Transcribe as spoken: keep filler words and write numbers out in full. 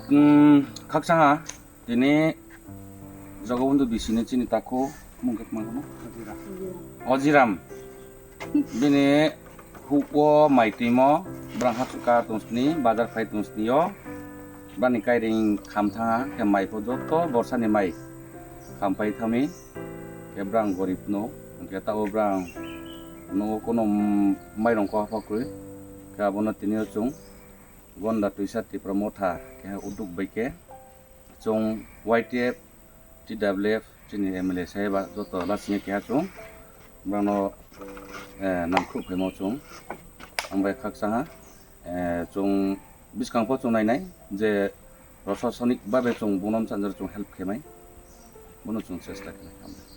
Hmm, khaksa ha, tini Jogobondhu bisini chini takhu, mung khe tma khe no? Ojiram. Bini huk o mai twimo, brang hachuka tong sini, bazar phai tong sini o. Bani kairing kham thang ha, khe mai pho joto borsani mai kham pai thami, khe brang gorib no, hwnkhe tabo brang nogo kono mairung kok haphak kwrwi, khe abono tini o chwng Gonda Twisa Tipra Motha keha uduk bai khe chwng Y T F, T W F, chini M L A saheba joto lasingya keha chwng brangno, eh, nangkhruh phaimo chwng. Ang bai khaksa ha, eh, chwng bwskang pho chwng nainai je prosasonik babe chwng bunom chanjaro chwng help khe mai, bono chwng chesta khe mai.